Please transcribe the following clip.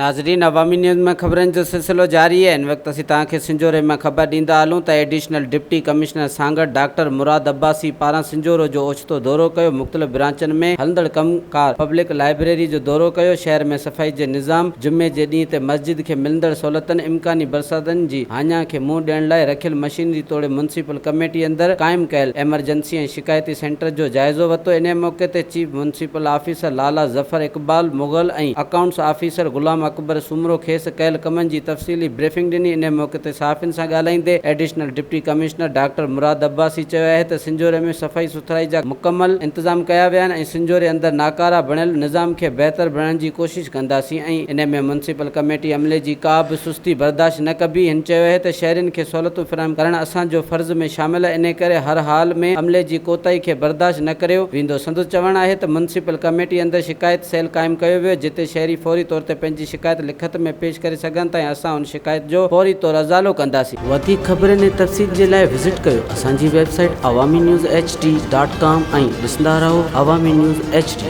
ناظرين عوامي نيوز ۾ خبرن جو سلسلو جاري آهي ان وقت اسين توهان کي سنجهوري مان خبر ڏيندا هلون ته additional deputy commissioner Sanghar doctor Murad Abbasi پاران سنجهورو جو اوچتو دورو ڪيو مختلف برانچن ۾ هلندڙ ڪم ڪار پبلڪ لائبريري جو دورو ڪيو شهر ۾ صفائي جي نظام جمعي جي ڏينهن تي مسجد کي ملندڙ سهولتن امڪاني برساتن جي هاڃا کي منهن ڏيڻ لاء رکيل مشينري توڙي ميونسپل ڪميٽي اندر قائم ڪيل ايمرجنسي ۽ شڪايتي سينٽر جو جائزو ورتو انهي موقعي تي chief municipal officer Lala Zafar Iqbal Mughal ۽ accounts officer Ghulam Akbar Soomro کيس ڪيل ڪمن جي تفصيلي بريفنگ ڏني. انهي موقعي تي صحافين سان ڳالهائيندي additional deputy commissioner doctor Murad Abbasi چيو آهي ته سنجهوري ۾ صفائي سٿرائي جا مڪمل انتظام ڪيا ويا آهن ۽ سنجهوري اندر ناڪاره بڻيل نظام کي بهتر بڻائڻ جي ڪوشش ڪنداسين ۽ انهي ۾ ميونسپل ڪميٽي عملي جي ڪا به سستي برداشت نه ڪبي. هن چيو آهي ته شهرين کي سهولتون فراهم ڪرڻ اسان جو فرض ۾ شامل آهي انهي ڪري هر حال ۾ عملي جي ڪوتاهي کي برداشت نه ڪريو ويندو. سندس چوڻ آهي ته ميونسپل ڪميٽي اندر شڪايت سيل قائم ڪيو ويو جتي شهري فوري طور تي پنهنجي شڪايت لکت ۾ پيش ڪري سگهن ٿا ۽ اسان ان شڪايت جو فوري طور ازالو ڪنداسين. وڌيڪ خبرن ۽ تفصيل جي لاء وزٽ ڪيو اسان جي website Awami news H D dot com ۽ ڏسندا رهو عوامي نيوز ايڇ ڊي.